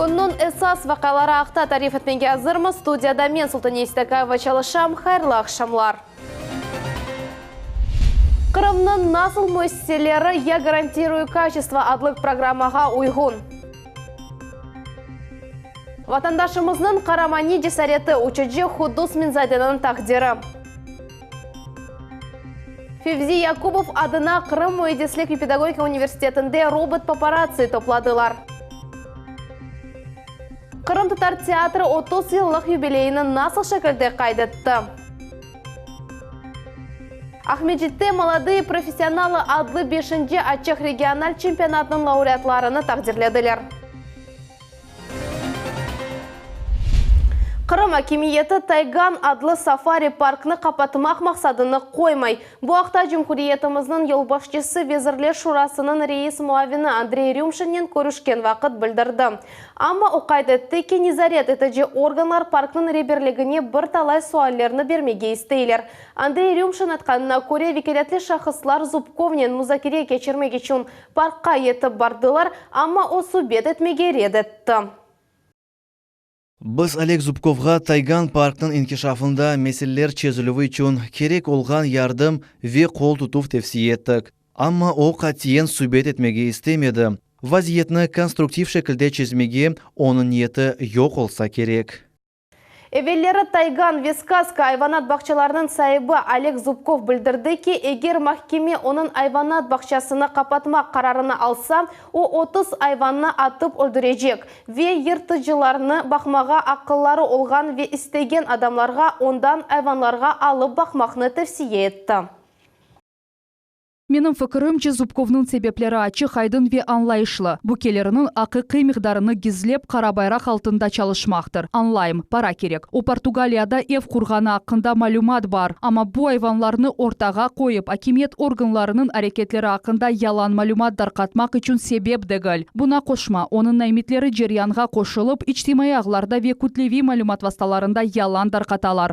Künniñ esas vaqiaları aqta tarif etmege azırmız. Studiyada men, Sultaniye Seytakayeva, çalışam. Hayırlı aqşamlar! Qırımnıñ nasıl müessiseleri Ya garantiruyu kaçestvo adlı programmağa uyğun? Vatandaşımıznıñ qaramaniy cesareti, uçucı Quddus Minzadeniñ taqdiri. Fevzi Yakubov adına Qırım müendislik ve pedagogika universitetinde robot-paparazzi topladılar. Qırımtatar teatri 30 yıllıq yubileyini nasıl şekilde qayd etti? Aqmescitte Molodые professionalı adlı beşinci açıq regional çempionatınıñ laureatlarını taqdirlediler. Qırım akimiyeti Taygan adlı safari-parknı qapatmaq maqsadını qoymay. Bu aqta cumhuriyetimizniñ yolbaşçısı Vezirler Şurasınıñ reis muavini Andrey Rümşinnen körüşken vaqıt bildirdi. Amma o qayd etti ki, nezaret etici organlar parknıñ reberligine bir talay suallerni bermege isteyler. Andrey Rümşin aytqanına köre, vekâletli şahıslar Zubkovnen muzakere keçirmek içün Parkqa yetip bardılar, amma o subet etmege red etti. Biz Oleg Zubkovğa Taygan parknıñ inkişafında meseleler çezilüvi içün kerek olğan yardım ve qol tutuv tevsiye ettik. Amma o qatiyen subet etmege istemedi. Vaziyetni konstruktiv şekilde çezmege onıñ niyeti yoq olsa kerek. Evelleri Taygan ve Skazka ayvanat bağçalarınıñ saibi Oleg Zubkov bildirdi ki, eger mahkeme onıñ ayvanat bağçasını qapatmaq qararını alsa, o 30 ayvannı atıp öldürecek ve yırtıcılarnı baqmağa aqqları olğan ve istegen adamlarğa ondan ayvanlarğa alıp baqmaqnı tevsiye etti. Menim fikirimce, Zubkovnıñ sebepleri açıq-aydın ve añlayışlı, bu keliriniñ aqiqiy miqdarını gizlep, qara bayraq altında çalışmaqtır. Añlayım, para kerek. O, Portugaliyada ev qurğanı aqqında malümat bar, amma bu ayvanlarnı ortağa qoyıp, akimiyet organlarınıñ areketleri aqqında yalan malümat darqatmaq içün sebep degil. Buna qoşma, onıñ naimitleri ceryanğa qoşulıp, içtimaiy ağlarda ve kütleviy malümat vastalarında yalan darqatalar.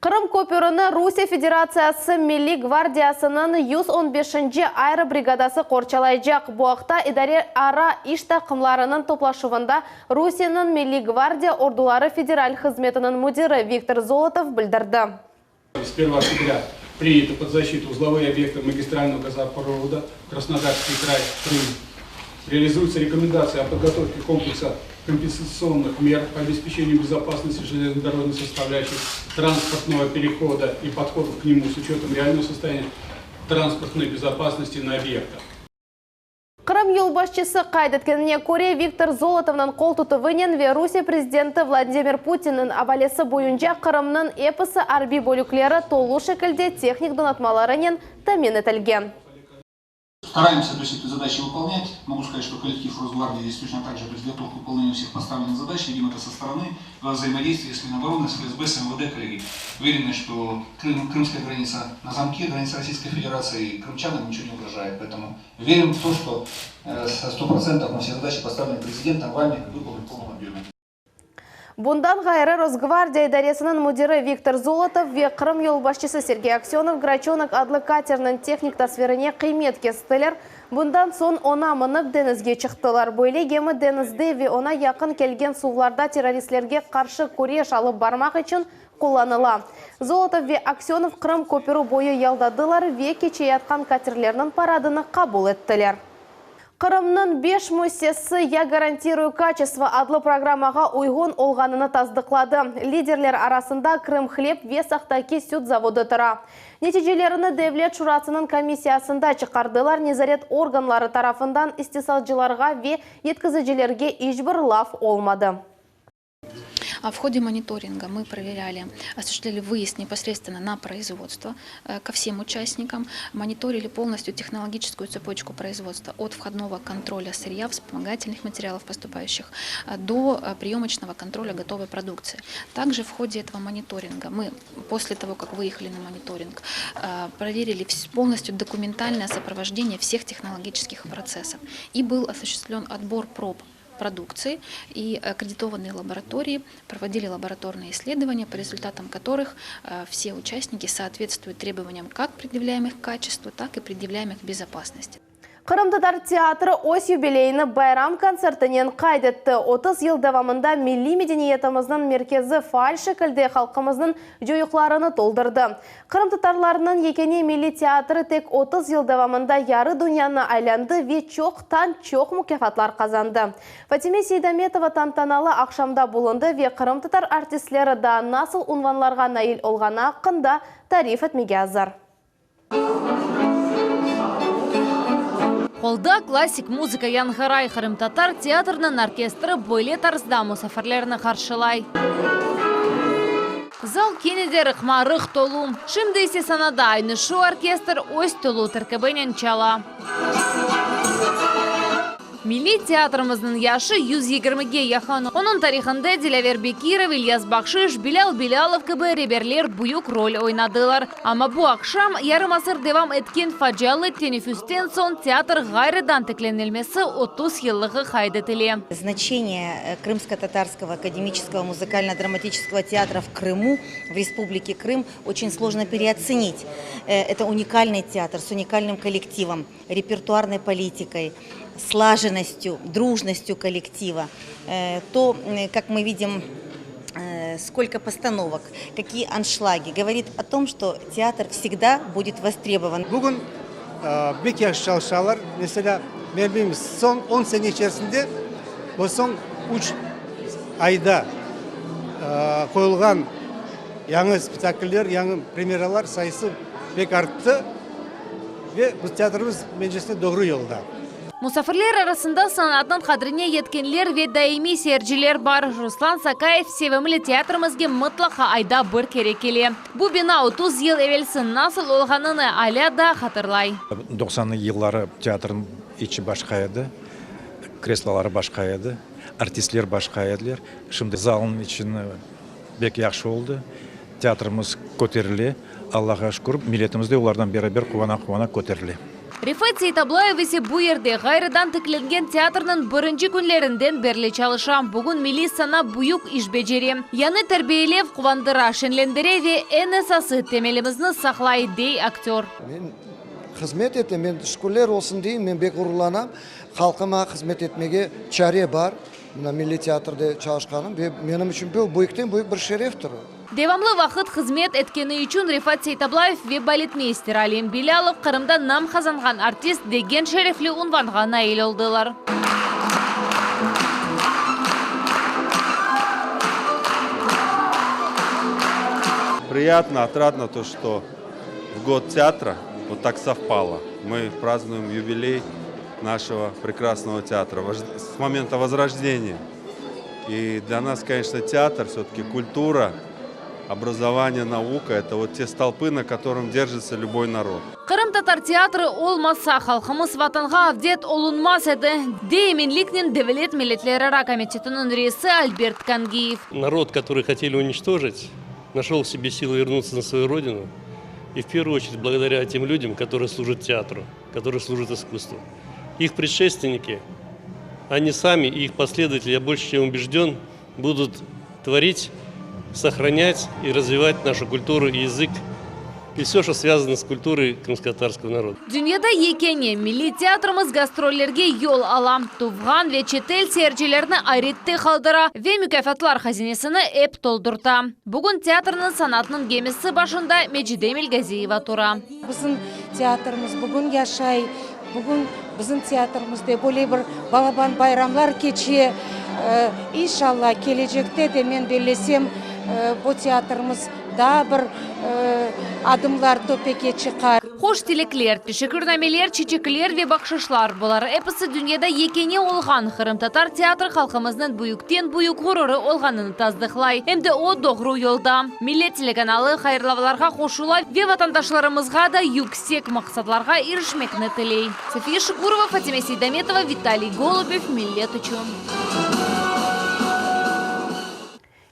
Qırım köpürini Rusiye Federatsiyası Milliy gvardiyasınıñ 115-nci aerobrigadası qorçalaycaq. Bu aqta idareara iş taqımlarınıñ toplaşuvında Rusiyeniñ Milliy gvardiya orduları federal hızmetiniñ müdiri Viktor Zolotov bildirdi. S первого oktâbrâ prinyatı pod zaşçitu uzlovıye obyektı magistralnogo gazoprovoda Krasnodarskiy kray, Krım. Realizuются rekomendatsii o podgotovke kompleksa kompensatsıonnıh mer po obespeçeniyu bezopasnosti железнодорожной sostavlâyuşçey transportnogo perehoda i podhodov k nemu s uçetom realnogo sostoyaniya transportnoy bezopasnosti na obyektah. Qırım yolbaşçısı qayd etkenine köre, Viktor Zolotovnıñ qol tutuvınen ve Rusiye prezidenti Vladimir Putinniñ avalesi boyunca Qırımnıñ episi arbiy bölükleri tolu şekilde tehnik donatmalarınen temin etilgen. Стараемся, то есть, эти задачи выполнять. Могу сказать, что коллектив Росгвардии здесь точно так же, то есть, готов к выполнению всех поставленных задач. Видим это со стороны, во взаимодействии с Минобороны, с ФСБ, с МВД, коллеги. Уверены, что Крым, крымская граница на замке, граница Российской Федерации, и крымчанам ничего не угрожает. Поэтому верим в то, что со 100% мы все задачи, поставленные президентом, вами, выполним в полном объеме. Bundan ğayrı, Rosgvardiya idaresiniñ müdiri Viktor Zolotov ve Qırım yolbaşçısı Sergey Aksönov Graçönok adlı katerniñ tehnik tasvirine qıymet kestiler, bundan soñ oña minip deñizge çıqtılar. Böyle gemi deñizde ve oña yaqın kelgen suvlarda terroristlerge qarşı küreş alıp barmaq içün qullanıla. Zolotov ve Aksönov Qırım köpüri boyu yaldadılar ve keçeyatqan katerlerniñ paradını qabul ettiler. Qırımnıñ beş müessisesi Ya garantiruyu kaçestvo adlı programmağa uyğun olğanını tasdıqladı. Liderler arasında Krımhleb ve Saqtaki süt zavodı tura. Neticelerini Devlet şurasınıñ komissiyasında çıqardılar, nezaret organları tarafından istisalcılarğa ve yetkizicilerge iç bir laf olmadı. В ходе мониторинга мы проверяли, осуществляли выезд непосредственно на производство э, ко всем участникам, мониторили полностью технологическую цепочку производства от входного контроля сырья, вспомогательных материалов поступающих э, до э, приемочного контроля готовой продукции. Также в ходе этого мониторинга мы, после того, как выехали на мониторинг, проверили полностью документальное сопровождение всех технологических процессов и был осуществлен отбор проб продукции, и аккредитованные лаборатории проводили лабораторные исследования, по результатам которых э, все участники соответствуют требованиям как предъявляемых к качеству, так и предъявляемых к безопасности. Qırımtatar teatri öz yubileyini bayram kontsertinen qayd etti. 30 yıl devamında milliy medeniyetimizniñ merkezi faal şekilde halqımıznıñ coyuqlarını toldurdı. Qırımtatarlarnıñ yekâne milliy teatri tek 30 yıl devamında yarı dünyanı aylandı ve çoqtan-çoq mukâfatlar qazandı. Fatime Seydametova tantanalı aqşamda bulundı ve qırımtatar artistleri daa nasıl unvanlarğa nail olğanı aqqında tarif etmege azır. Holda klassik muzıka yañğıray, qırımtatar teatriniñ orkestri böyle tarzda musafirlerni qarşılay. Zal kene de rıqma-rıq tolu. Şimdi ise sanada aynı şu orkestr öz tolu terkibinen çala. Milliy teatrimizniñ yaşı 120-ge yaqın. Onıñ tarihında Dilâver Bekirov, İlyas Bahşiş, Bilâl Bilâlov kibi reberler büyük rol oynadılar. Amma bu aqşam, yarım asır devam etken facialı teneffüsten soñ teatr ğayrıdan tiklenilmesi 30 yıllığı qayd etile. Znaçeniye Krımsko-tatarskogo akademiçeskogo muzıkalno-dramatiçeskogo teatra v Krımu, v Respublike Krım, oçen slojno pereotsenit. Eto unikalnıy teatr s unikalnım kollektivom. repertuarnoy politikoy, slаженностью, дружностью коллектива, то, как мы видим, сколько постановок, какие аншлаги, говорит о том, что театр всегда будет востребован. Bugün pek yahşı çalışalar. Meselâ, men bilmeyim, soñ on sene içerisinde bu soñ üç ayda qoyulğan yañı spektakller, yañı premyeralar sayısı pek arttı. Ve bu teatrımız, mencesine, doğru yolda. Musafirler arasında sanatnıñ qadrine yetkenler ve daimiy seyirciler bar. Ruslan Sakayev sevimli teatrimizge mıtlaqa ayda bir kere kele. Bu bina 30 yıl evelsi nasıl olğanını alâ daa hatırlay. Doqsanlı yılları teatrnıñ içi başqa edi, kresloları başqa edi, artistler başqa ediler. Şimdi zalnıñ içini Bek yahşı oldı. Teatrımız köterile, Allağa şükür, milletimiz de olardan beraber quvana-quvana köterile. Refat Seytablayev ise bu yerde ğayrıdan tiklengen teatrniñ birinci künlerinden berli çalışa. Bugün milliy sana büyük iş becere. Yañı terbiyelev quvandıra, şeñlendire ve eñ esası, temelimizni saqlay, dey aktör. Men hızmet etem, men şükürler olsun deyim, men bek ğururlanam, halqıma hızmet etmege çare bar. Mına Milliy teatrde çalışqanım ve menim içün bu büyükten büyük bir şereftir. Devamlı vaqıt hızmet etkeni içün Refat Seytablayev ve baletmeyster Alim Bilâlov Qırımda nam qazanğan artist degen şerefli unvanğa nail oldılar. Priyatno, otradno to, çto v god teatra vot tak sovpalo, mı prazdnuem yubiley našego prekrasnogo teatra s momenta vozrojdeniya. I dlâ nas, koneçno, teatr, vse-taki kultura, obrazovaniye, nauka, eto vot te stolpı, na kotorom derjitsâ lüboy narod. Qırımtatar teatri olmasa, halqımız Vatanğa avdet olunmaz edi, dey eminliknen Devlet milletlerara komitetiniñ reisi Albert Kangiyev. Narod, kotorıy hoteli uniçtojit, našel v sebe sily vernutsâ na svoyu rodinu, i v pervuyu oçeredь blagodarâ tem lüdям, kotorые slujat teatru. Которые служат искусству. Их предшественники, они сами и их последователи, я больше чем убежден, будут творить, сохранять и развивать нашу культуру и язык, и все, что связано с культурой крымско-татарского народа. Dünyada yekâne milliy teatrimiz gastrollerge yol ala, tuvğan ve çetel seyircilerni ayrette qaldıra ve mukâfatlar hazinesini ep toldurta. Bugün teatrniñ sanatnıñ gemisi başında Mecide Melgaziyeva tura. Bizim teatrımız bugün yaşay, bugün bizim teatrimizde böyle bir balaban bayramlar keçe. İnşallah, kelecekte de, men bellesem, bu teatrımız daa bir adımlar töpege çıqar. Hoş tilekler, teşekkürnameler, çiçekler ve bahşışlar, bular episi dünyada yekâne olğan qırımtatar teatri halqımıznıñ büyükten-büyük ğururı olğanını tasdıqlay. Em de o doğru yolda. Millet telekanalı hayırlavlarğa qoşula ve vatandaşlarımızğa da yüksek maqsatlarğa irişmekni tiley. Safiye Şukurova, Fatime Seydametova, Vitaliy Golubev, Millet içün.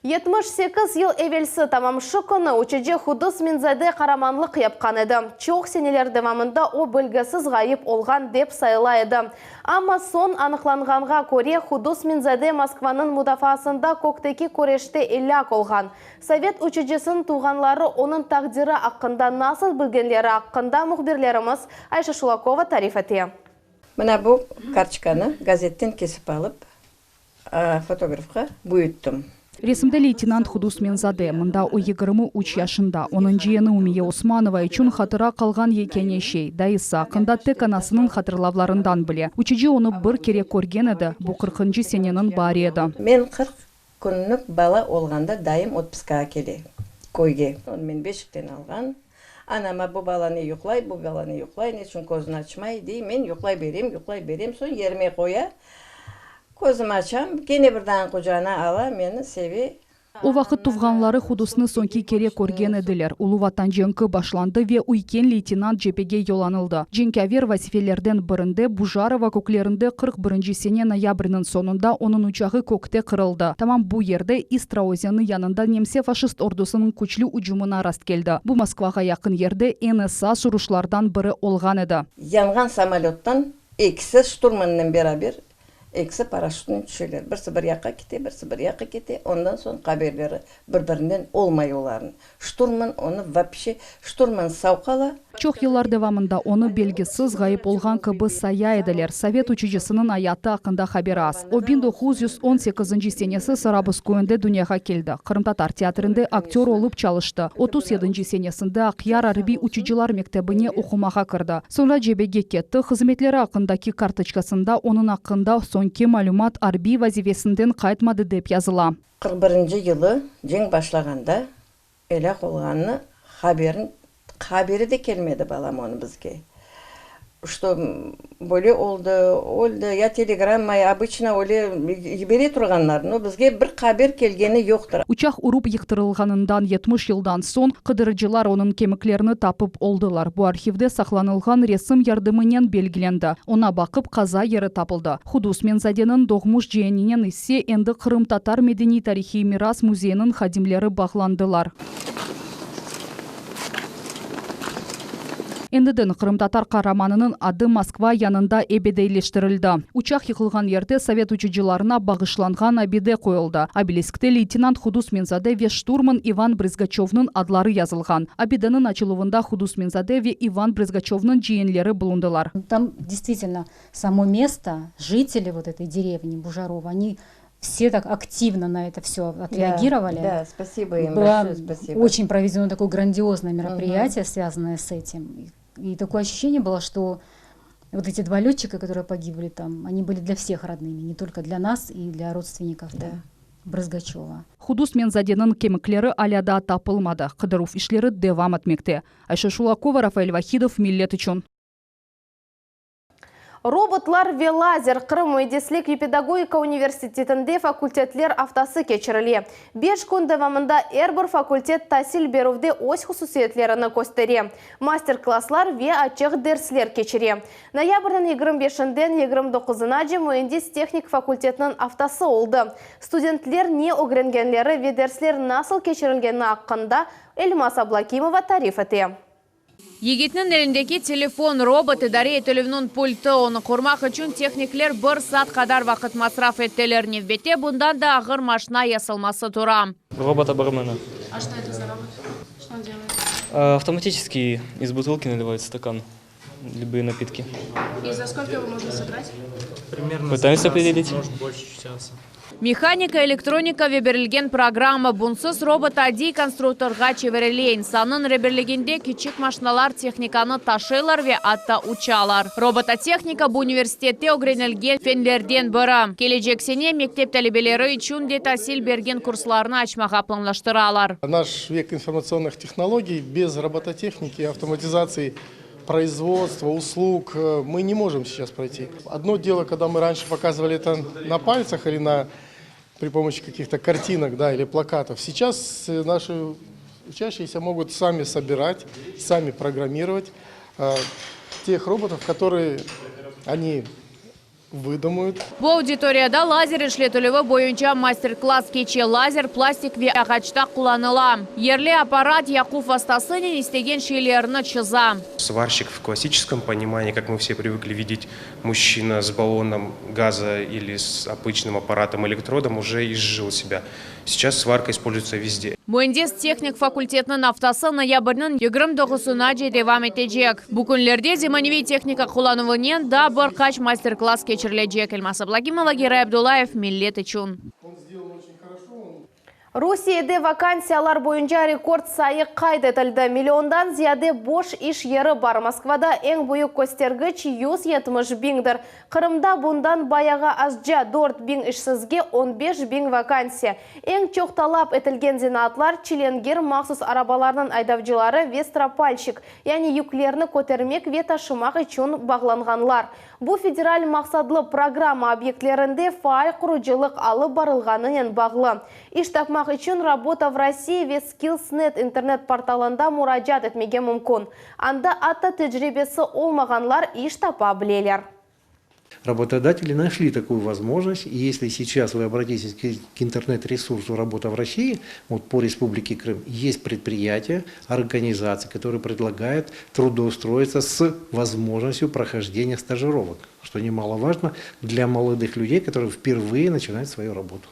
78 yıl evelsi tamam şu künü uçucı Hudus Minzade qaramanlıq yapqan edi. Çoq seneler devamında o bilgisiz ğayıp olğan dep sayıla edi. Amma soñ anıqlanğanğa köre, Hudus Minzade Moskvanıñ mudafaasında kökteki küreşte elâk olğan. Sovet uçucısınıñ tuvğanları onıñ taqdiri aqqında nasıl bilgenleri aqqında mühbirlerimiz Ayşe Şulakova tarif ete. Mına bu kartoçkanı gazetten kesip alıp, fotografqa büyüttim. Resimde leytenant Hudus Menzade, mında o 23 yaşında, onıñ ciyeni Ümiye Osmanova içün hatıra qalğan yekâne şey, dayısı aqqında tek anasınıñ hatırlavlarından bile. Uçucı onı bir kere körgen edi, bu qırqıncı seneniñ baari edi. Men 40 künlük bala olğanda dayım otpuskağa kele köyge. Onı men beşikten alğan. Anama bu bala ne yuqlay, bu bala ne yuqlay, neçün közüni açmay, dey. Men yuqlay berem, yuqlay berem, soñ yerime qoya. Közüm açam, kene birden qucağına ala, meni seve. O vaqıt tuvğanları Hudusnı soñki kere körgen ediler. Ulu Vatan cenki başlandı ve üyken leytenant cebege yollanıldı. Cenkâver vazifelerden birinde Bujarova köklerinde 41 sene noyabrniñ soñunda onıñ uçağı kökte qırıldı. Tamam bu yerde Istra özeni yanında nemse-faşist ordusınıñ küçlü ücümına rastkeldi. Bu Moskvağa yaqın yerde eñ esas uruşlardan biri olğan edi. Yanğan samolöttan ekisi şturmannen beraber Ekisi paraşütnen tüşeler. Birisi bir yaqqa kete, birisi bir yaqqa kete. Ondan soñ haberleri bir-birinden olmay olarnıñ. Şturman onı vapşe, şturman sav qala. Çoq yıllar devamında onı belgisiz ğayıp olğan kibi saya ediler. Sovet uçucısınıñ ayatı aqqında haber az. O, 1918 senesi Sarabuz köyünde dünyağa keldi. Qırımtatar teatrinde aktör olıp çalıştı. Otuz yedinci senesinde Aqyar arbiy uçucılar mektebine oqumağa kirdi. Soñra cebege ketti, hızmetleri aqqındaki kartoçkasında onıñ aqqında soñki malümat arbiy vazifesinden qaytmadı dep yazıla. 41 yılı cenk başlağanda elâk olğanını haberin haberi de kelmedi balam onı bizge. Что böyle oldı, öldi, ya telegramma, ya obıçno öyle yibere turğanlar, no bizge bir haber kelgeni yoqtır. Uçaq urup yıqtırılğanından 70 yıldan soñ, qıdırıcılar onıñ kemiklerini tapıp oldılar. Bu arhivde saqlanılğan resim yardımınen belgilendi. Oña baqıp, qaza yeri tapıldı. Hudus Menzadeniñ doğmuş cieninen ise endi Qırımtatar medeniy-tarihiy miras müzeyiniñ hadimleri bağlandılar. Endiden qırımtatar qaramanınıñ adı Moskva yanında ebediyleştirildi. Uçaq yıqılğan yerde sovet uçucılarına bağışlanğan abide qoyuldı. Obeliskte leytenant Hudus Menzade ve şturman İvan Brızgaçövnıñ adları yazılğan. Abideniñ açıluvında Hudus Menzade ve İvan Brızgaçövnıñ ciyenleri bulundılar. Там действительно само место, жители вот этой деревни Бужарово, они все так активно на это все отреагировали. Да, да, спасибо им Было большое, спасибо. очень проведено такое грандиозное мероприятие, связанное с этим. И такое ощущение было, что вот эти два летчика, которые погибли там, они были для всех родными, не только для нас и для родственников да. Брызгачева. Hudus Menzadeniñ kemikleri alâ daa tapılmadı. Qıdıruv işleri devam etmekte. Ayşe Şulakova, Rafael Vahidov, Millet içün. Robotlar ve lazer Qırım müendislik ve pedagogika universitetinde fakultetler aftası keçirile. 5 kün devamında er bir fakultet tasil berüvde öz hususiyetlerini köstere, master-klasslar ve açıq dersler keçire. Noyabrniñ 25-inden 29-nace müendis-tehnik fakultetiniñ aftası oldı. Studentler ne ögrengenleri ve dersler nasıl keçirilgeni aqqında Elmaz Ablâkimova tarif ete. Yigitniñ elindeki telefon, robot idare etilüvniñ pultı. Onı qurmaq içün tehnikler bir saat qadar vaqıt masraf ettiler. Nevbette bundan da ağır maşina yasalması tura. Робота-бармена. А что это за робот? Что он делает? Автоматически из бутылки наливает в стакан любые напитки. И за сколько его можно собрать? Примерно Пытаемся определить. Может больше часа. Mehanika, elektronika ve berilgen programma. Bunsız robot adiy konstruktorğa çevirile. İnsannıñ reberliginde kiçik maşinalar tehnikanı taşıylar ve atta uçalar. Robototehnika bu universitette ögrenilgen fenlerden biri. Kelecek sene mektep talebeleri içün de tasil bergen kurslarnı açmağa planlaştıralar. Наш век информационных технологий без робототехники и автоматизации производства, услуг э, мы не можем сейчас пройти. Одно дело, когда мы раньше показывали это на пальцах или на, при помощи каких-то картинок да, или плакатов. Сейчас э, наши учащиеся могут сами собирать, сами программировать э, тех роботов, которые они выдумают. Bu auditoriyada lazer işletilüvi boyunca master-klass keçe. Lazer, plastik ve ağaçta qullanıla. Yerli apparat yaquv vastasınen istegen şeylerini çıza. Сварщик в классическом понимании, как мы все привыкли видеть, мужчина с баллоном газа или с обычным аппаратом электродом уже изжил себя. Сейчас сварка используется везде. Müendis-tehnik fakultetiniñ aftası noyabrniñ 29-nace devam etecek. Bu künlerde zemaneviy tehnika qullanuvınen daa bir qaç master-klass keçirilecek. Elmaz Ablâgimova, Geray Abdullayev, Millet içün. Rusiyede vakansiyalar boyunca rekord sayı qayd etildi. Milliondan ziyade boş iş yeri bar. Moskvada eñ büyük köstergiç, 170 biñdir. Qırımda bundan bayağı azca, 4000 işsizge on beş biñ vakansiya. Eñ çoq talap etilgen zenaatlar, çilengir, mahsus arabalarnıñ aydavcıları ve stropalşik, yani yüklerni kötermek ve taşımaq içün bağlanğanlar. Bu federal maqsatlı programma obyektlerinde faal qurucılıq alıp barılğanınen bağlı. İş tapmaq içün Rabota v Rossii ve Skillsnet internet portalında muracaat etmege mümkün. Anda atta tecribesi olmağanlar iş tapa bileler. Работодатели нашли такую возможность, и если сейчас вы обратитесь к интернет-ресурсу «Работа в России», вот по Республике Крым, есть предприятия, организации, которые предлагают трудоустроиться с возможностью прохождения стажировок, что немаловажно для молодых людей, которые впервые начинают свою работу.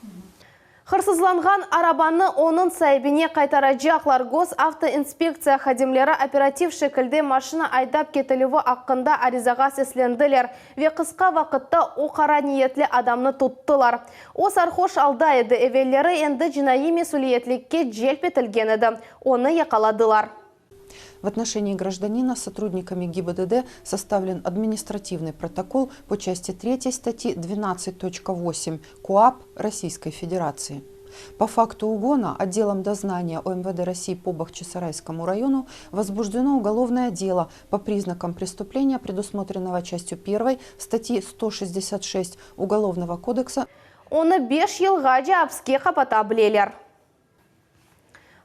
Hırsızlanğan arabanı onıñ saibine qaytaracaqlar. Gosavtoinspektsiya hadimleri operativ şekilde maşina aydap ketilüvi aqqında arizağa seslendiler ve qısqa vaqıtta o qara niyetli adamnı tuttılar. O sarhoş alda edi, evelleri endi cinaiy mesüliyetlikke celp etilgen edi. Onı yaqaladılar. В отношении гражданина сотрудниками ГИБДД составлен административный протокол по части 3 статьи 12.8 КоАП Российской Федерации. По факту угона отделом дознания ОМВД России по Бахчисарайскому району возбуждено уголовное дело по признакам преступления, предусмотренного частью 1 статьи 166 Уголовного кодекса. Onı 5 yılğace apske qapata bileler.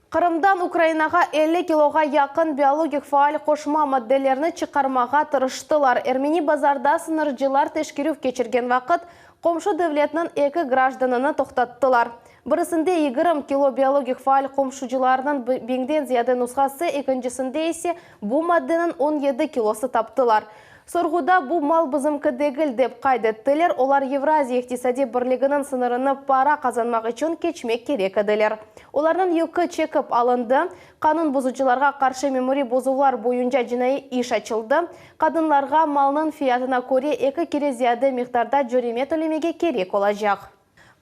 Qırımdan Ukrainağa 50 kiloğa yaqın biologik faal qoşma maddelerni çıqarmağa tırıştılar. Ermeni Bazarda sıñırcılar teşkerüv keçirgen vaqıt qomşu devletniñ eki grajdanını toqtattılar. Birisinde 20 kilo biologik faal qoşucılarnıñ biñden ziyade nushası, ekincisinde ise bu maddeniñ 17 kilosı taptılar. Sorğuda bu mal bizimki degil dep qayd ettiler, olar Evraziya iqtisadiy birliginiñ sıñırını para qazanmaq içün keçmek kerek ediler. Olarnıñ yükü çekip alındı, qanun bozucılarğa qarşı memuriy bozuvlar boyunca cinaiy iş açıldı, qadınlarğa malnıñ fiyatına köre eki kere ziyade miqdarda cöreme tölemege kerek olacaq.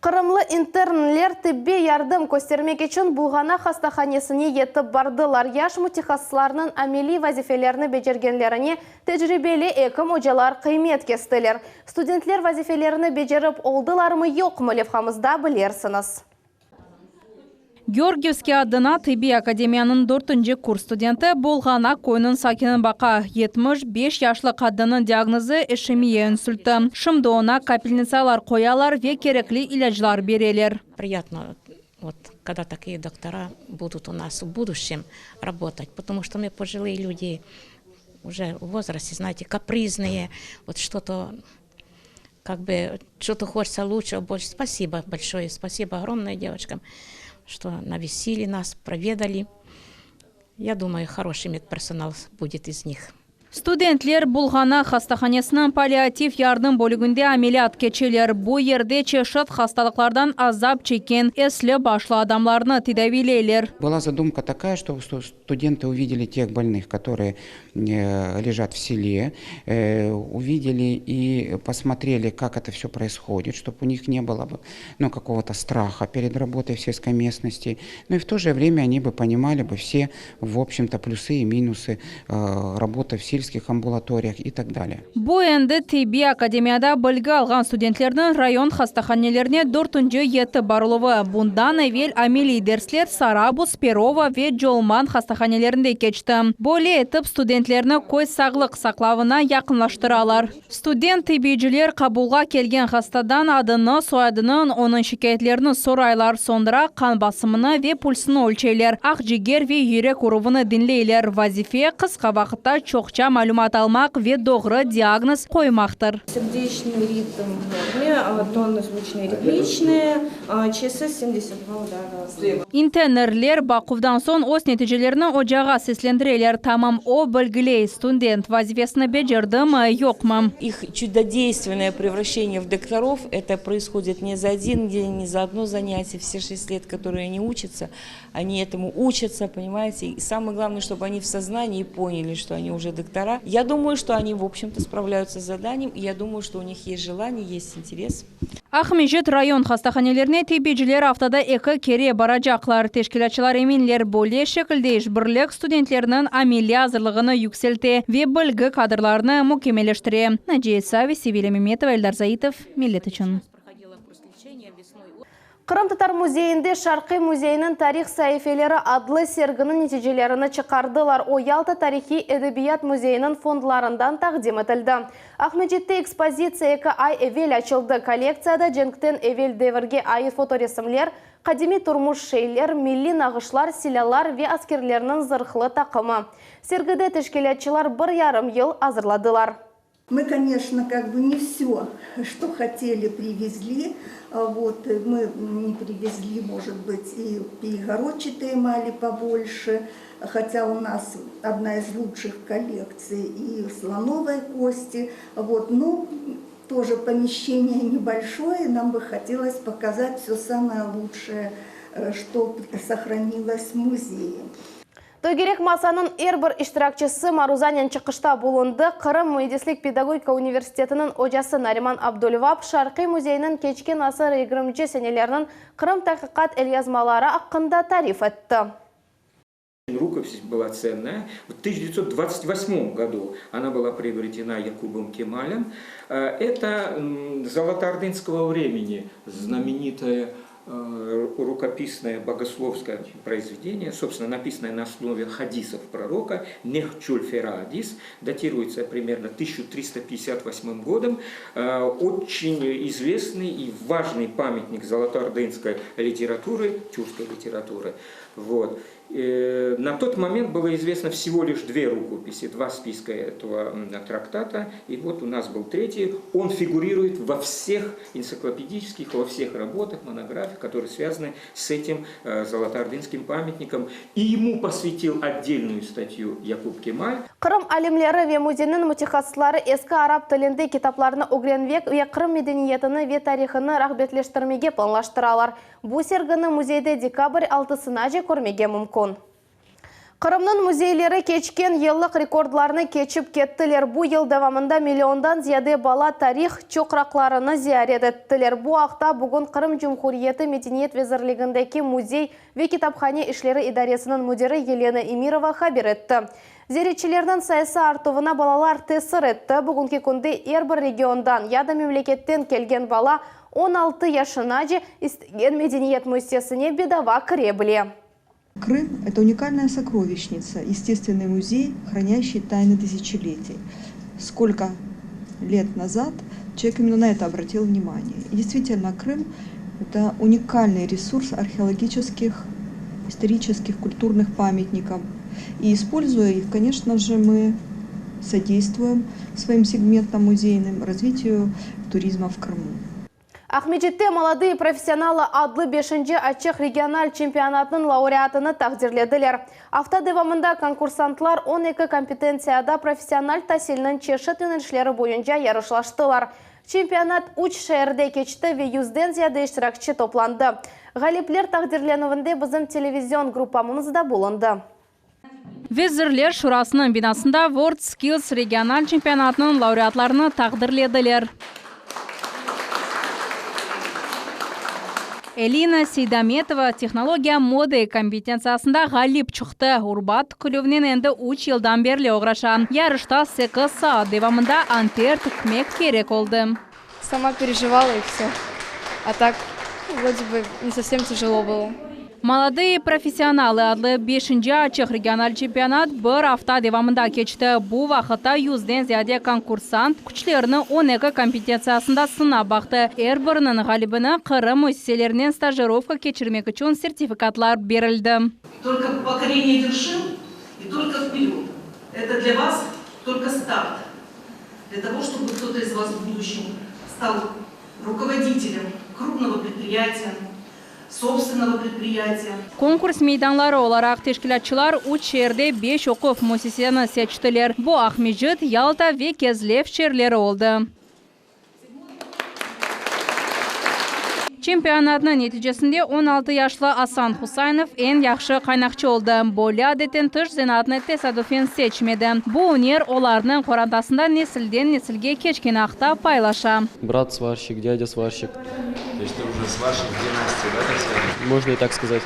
Qırımlı internler tibbiy yardım köstermek içün Bulğanaq hastahanesine yetip bardılar. Yaş mütehassıslarnıñ ameliy vazifelerini becergenlerine tecribeli ekim ocalar qıymet kestiler. Studentler vazifelerini becerip oldılarmı, yoqmı, levhamızda bilерsiñiz. Georgiyevskiy adına tibbiy akademiyanıñ dörtünci kurs studenti Bulğanaq köyüniñ sakini baqa. 75 yaşlı qadınnıñ diagnozı işemiya insultı. Şimdi oña kapelnitsalar qoyalar ve kerekli ilâclar bereler. Приятно, вот, когда такие доктора будут у нас в будущем работать, потому что мы пожилые люди, уже в возрасте, знаете, капризные, вот что-то как бы что-то хочется лучше, больше. Спасибо большое, спасибо огромное девочкам, что навестили нас, проведали. Я думаю, хороший медперсонал будет из них. Studentler Bulğanaq hastahanesiniñ palliativ yardım bölüginde ameliyat keçeler. Bu yerde çeşit hastalıqlardan azap çekken esli başlı adamlarnı tedaviyleyler. Была задумка такая, что студенты увидели тех больных, которые э, лежат в селе, э, увидели и посмотрели, как это все происходит, чтобы у них не было бы ну, какого-то страха перед работой в сельской местности. Но и в то же время они бы понимали бы все, в общем-то, плюсы и минусы э, работы в сельских амбулаториях и так далее. Bu endi tibbiy akademiyada bilgi alğan studentlerniñ rayon hastahanelerine dörtünci yetip barıluvı. Bundan evel ameliy dersler Sarabuz, Perovo ve Colman hastahanelerinde keçti. Böyle etip studentlerni köy sağlıq saqlavına yaqınlaştıralar. Student tibbiyciler qabulğa kelgen hastadan adını, soyadını, onıñ şikâyetlerini soraylar, soñra qan basımını ve pulsini ölçeyler, aqciger ve yürek uruvını diñleyler. Vazife qısqa vaqıtta çoqça. malümat almaq ve doğru diagnoz qoymaqtır. Serdeçnıy ritm v norme, tonı zvuçnıye ritmiçnıye, ÇSS 72 udara. İnternler baquvdan soñ öz neticelerini ocağa seslendireler. Tamam o belgiley, student vazifesini becerdimi, yoqmı. İh çudodeystvennoye prevraşeniye v doktorov, eto proishodit ne za odin den, ne za odno zanyatiye, vse şest let, kotorıye oni uçatsa, oni etomu uçatsa, ponimayete, i samoye glavnoye, ştob oni v soznanii ponyali, şto oni uje doktora. Ya dumayu, şto oni, v obşem-to, spravlyayutsa s zadaniyem, i ya dumayu, şto u nih est jelaniye, est interes. Aqmescit rayon hastahanelerine tibbiyciler aftada eki kere baracaqlar. Teşkilâtçılar eminler, böyle şekilde işbirlik studentlerniñ ameliy azırlığını yükselte ve bilgi kadrlarını mükemmelleştire. Naciye Savi, Sevilya Memetova, Eldar Zaitov, Millet içün. Qırımtatar müzeyinde Şarqiy müzeyiniñ tarih saifeleri adlı serginiñ neticelerini çıqardılar. O, Yalta tarihiy edebiyat müzeyiniñ fondlarından taqdim etildi. Aqmescitte ekspozitsiya eki ay evel açıldı. Kollektsiyada cenkten evel devirge ait fotoresimler, qadimiy turmuş şeyler, milliy nağışlar, silâlar ve askerlerniñ zırhlı taqımı. Sergide teşkilâtçılar bir yarım yıl azırladılar. Мы, конечно, как бы не все, что хотели, привезли. Вот, мы не привезли, может быть, и перегородчатые эмали побольше, хотя у нас одна из лучших коллекций и слоновой кости. Вот, но тоже помещение небольшое, нам бы хотелось показать все самое лучшее, э, что сохранилось в музее. Tögerek masanıñ er bir iştirakçisi maruzanen çıqışta bulundı. Qırım müendislik-pedagogika universitetiniñ ocası Nariman Abdulvap Şarqiy müzeyiniñ keçken asır yigirminci seneleriniñ Qırım taqiqat elyazmaları aqqında tarif etti. Rukopis была ценная. В 1928 году она была приобретена Якубом Кемалем. Это золотоордынского времени знаменитая рукописное богословское произведение, собственно, написанное на основе хадисов пророка, Нехчуль Фераадис, датируется примерно 1358 годом, очень известный и важный памятник золотоордынской литературы, тюркской литературы. Вот. На тот момент было известно всего лишь две рукописи, два списка этого трактата, и вот у нас был третий. Он фигурирует во всех энциклопедических, во всех работах, монографиях, которые связаны с этим золотоордынским памятником. И ему посвятил отдельную статью Якуб Кемаль. Qırım alimleri ve müzeyniñ mütehassısları eski arap tilinde kitaplarnı ögrenmek ve Qırım medeniyetini ve tarihını rağbetleştirmege planlaştıralar. Bu sergini müzeyde dekabr altısınace körmege mümkün. Qırımnıñ müzeyleri keçken yıllıq rekordlarnı keçip kettiler. Bu yıl devamında milliondan ziyade bala tarih çoqraqlarını ziyaret ettiler. Bu aqta bugün Qırım Cumhuriyeti Medeniyet vezirligindeki Müzey ve kitaphane işleri idaresiniñ müdiri Yelena Emirova haber etti. Ziyaretçilerniñ sayısı artuvına balalar tesir etti. Bugünki künde er bir regiondan ya da memleketten kelgen bala 16 yaşınace istegen medeniyet müessisesine bedava kire bile. Крым – это уникальная сокровищница, естественный музей, хранящий тайны тысячелетий. Сколько лет назад человек именно на это обратил внимание. И действительно, Крым – это уникальный ресурс археологических, исторических, культурных памятников. И используя их, конечно же, мы содействуем своим сегментам музейным развитию туризма в Крыму. Aqmescitte Molodые professionalı adlı beşinci açıq regional çempionatınıñ laureatını taqdirlediler. Afta devamında konkursantlar 12 kompetentsiyada professional tasilniñ çeşit yönelişleri boyunca yarışlaştılar. Çempionat üç şeerde keçti ve yüzden ziyade iştirakçi toplandı. Ğalipler taqdirlenüvinde bizim televizion gruppamız da bulundı. Vezirler Şurasınıñ binasında WorldSkills regional çempionatınıñ laureatlarını taqdirlediler. Elina Seydametova Tehnologiya moda kompetentsiyasında ğalip çıqtı. Urba tikilüvnen endi üç yıldan berli oğraşa. Yarışta sekiz saat devamında anter tikmek kerek oldı. Sama perejivala i vse. A tak, vrode bı, ne sovsem tâjelo bylo. Molodые professionalı adlı beşinci açıq regional çempionat bir afta devamında keçti. Bu vaqıtta yüzden ziyade konkursant küçlerini 12 kompetentsiyasında sınap baqtı. Er biriniñ ğalibine Qırım müessiselerinen stajirovka keçirmek içün sertifikatlar berildi. Tolko pokoreniye verşin i tolko vperyod! Eto dlâ vas! Только старт. Для того, чтобы кто-то из вас в будущем стал руководителем крупного предприятия, собственного предприятия. Konkurs meydanları olaraq teşkilâtçılar üç şeerde beş oquv müessiseni seçtiler. Bu Aqmescit, Yalta ve Kezlev şeerleri oldı. Çempionatnıñ neticesinde 16 yaşlı Asan Husaynov eñ yahşı qaynaqçı oldı. Böyle adetten tış zenaatnı tesadüfen seçmedi. Bu üner olarnıñ qorantasında nesilden nesilge keçkeni aqta paylaşa. Brat svarşik, dядя svarşik. То есть ты уже сварщик династии, да, так сказать? Можно и так сказать.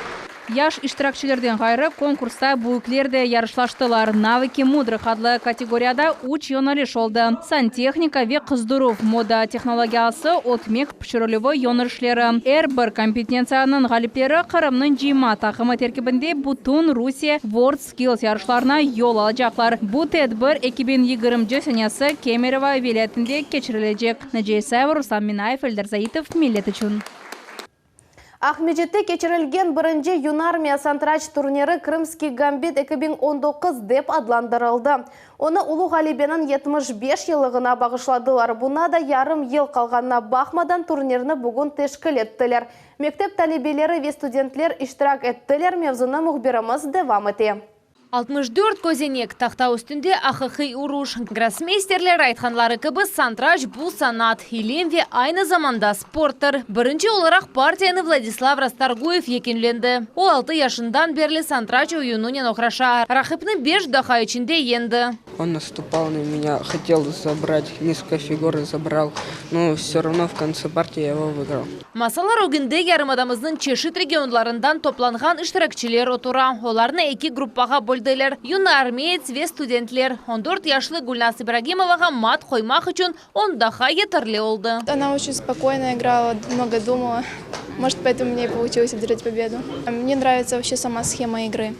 Yaş iştirakçilerden ğayrı, konkursta büyükler de yarışlaştılar. Navıki mudrıh adlı kategoriyada üç yöneliş oldı, santehnika ve qızdıruv, moda tehnologiyası, ötmek pişirilüvi yönelişleri. Er bir kompetentsiyanıñ ğalipleri Qırımnıñ cıyma taqımı terkibinde bütün Rusiye WorldSkills yarışlarına yol alacaqlar. Bu tedbir 2020 senesi Kemerovo vilâyetinde keçirilecek. Naciye İsayeva, Ruslan Minayev, Eldar Zaitov, Millet içün. Aqmescitte keçirilgen birinci Yunarmiya santıraç turniri Krımskiy gambit 2019 dep adlandırıldı. Onı Ulu Ğalebeniñ 75 yıllığına bağışladılar. Buña da yarım yıl qalğanına baqmadan turnirni bugün teşkil ettiler. Mektep talebeleri ve studentler iştirak ettiler, mevzunı mühbirimiz devam ete. 64 közenek, tahta üstünde aqiqiy uruş. Grossmeysterler aytqanları kibi, santıraç bu sanat, ilim ve aynı zamanda sporttır. Birinci olaraq partiyanı Vladislav Rastorguyev yekünlendi. O, altı yaşından berli santıraç oyunınen oğraşa. Raqipni beş daqqa içinde yeñdi. Он наступал на меня, хотел забрать, несколько фигур забрал, но все равно в конце партии я его выиграл. Masalar ögünde yarımadamıznıñ çeşit regionlarından toplanğan iştirakçiler otura. Olarnı eki gruppağa böldiler, yunarmeyets ve studentler. On dört yaşlı Gülnaz İbragimovağa mat qoymaq içün on daqqa yeterli oldı. Она очень спокойно играла, много думала. Может, поэтому мне и получилось одержать победу. Мне нравится вообще сама схема игры.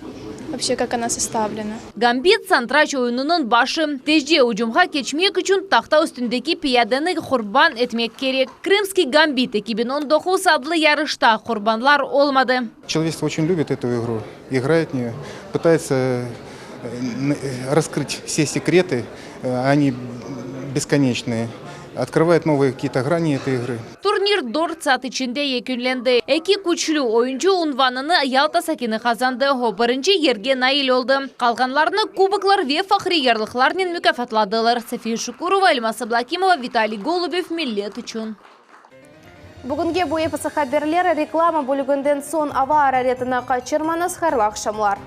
Вообще, как она составлена. Gambit santıraç oyunınıñ başı. Tezce ücümğa keçmek içün tahta üstündeki piyadeni qurban etmek kerek. Krımskiy gambit 2019 adlı yarışta qurbanlar olmadı. Человечество очень любит эту игру, играет в нее, пытается э, э, раскрыть все секреты, э, они бесконечные, открывает новые какие-то грани этой игры. Turnir dört saat içinde yekünlendi. Eki küçlü oyuncı unvanını Yalta sakini qazandı. O, birinci yerge nail oldı. Qalğanlarını kuboklar ve fahriy yarlıqlarnen mukâfatladılar. Safiye Şukurova, Elmaz Ablakimova, Vitaliy Golubev, Millet içün. Bugünge bu episi haberler reklama bölüginden soñ ava araretini qaçırmañız. Hayırlı aqşamlar.